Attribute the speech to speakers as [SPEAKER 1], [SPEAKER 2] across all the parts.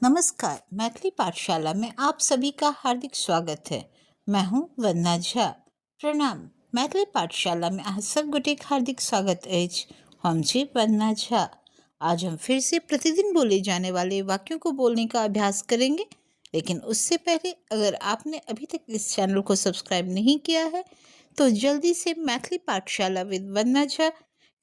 [SPEAKER 1] नमस्कार, मैथिली पाठशाला में आप सभी का हार्दिक स्वागत है। मैं हूं वंदना झा। प्रणाम। मैथिली पाठशाला में अहाँ सब गोटेक हार्दिक स्वागत अछि। हम छी वंदना झा। आज हम फिर से प्रतिदिन बोले जाने वाले वाक्यों को बोलने का अभ्यास करेंगे, लेकिन उससे पहले अगर आपने अभी तक इस चैनल को सब्सक्राइब नहीं किया है तो जल्दी से मैथिली पाठशाला विद वंदना झा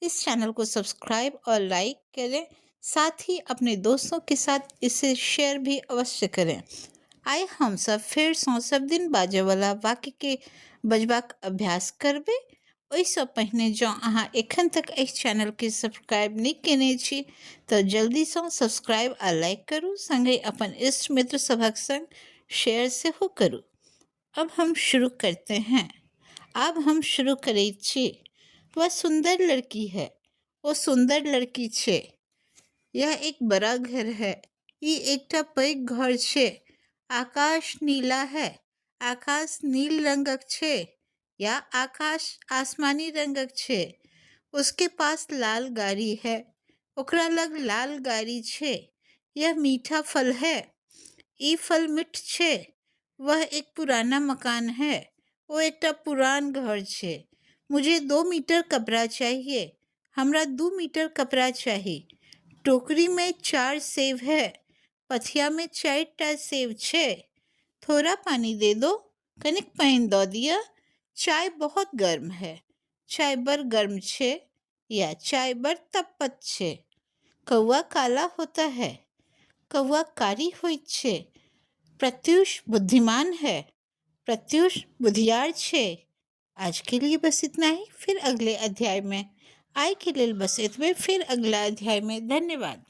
[SPEAKER 1] इस चैनल को सब्सक्राइब और लाइक करें, साथ ही अपने दोस्तों के साथ इसे शेयर भी अवश्य करें। आइ हमसब फेरसँ सबदिन बाजयवला वाक्यके बजबाक अभ्यास करबै। ओहिसँ पहिने जँ अहाँ एखन तक एहि चैनलके सब्सक्राइब नहि कयने छी तऽ जल्दीसँ सब्सक्राइब आ लाइक करू, सङ्गहि अपन इष्ट मित्र सभक सङ्ग शेयर सेहो करू। अब हम शुरू करते हैं। आब हम शुरू करैत छी। वह सुंदर लड़की है। ओ सुंदर लड़की छै। यह एक बड़ा घर है। ई एकटा पैघ घर छै। आकाश नीला है। आकाश नील रंगक छै या आकाश आसमानी रंगक छै। उसके पास लाल गाड़ी है। ओकरा लग लाल गाड़ी छै। यह मीठा फल है। ई फल मीठ छै। वह एक पुराना मकान है। ओ एकटा पुरान घर छै। मुझे 2 मीटर कपड़ा चाहिए। हमरा 2 मीटर कपड़ा चाही। टोकरी में 4 सेब है। पथिया में 4टा सेब छै। थोड़ा पानी दे दो। कनिक पानि दऽ दिअ। चाय बहुत गर्म है। चाय बड़ गर्म छै या चाय बड़ तप्पत छै। कौआ काला होता है। कौआ कारी होइत छै। प्रत्यूष बुद्धिमान है। प्रत्यूष बुधियार छै। आज के लिए बस इतना ही, फिर अगले अध्याय में। आइ के लेल बस एतबे, फिर अगला अध्याय में। धन्यवाद।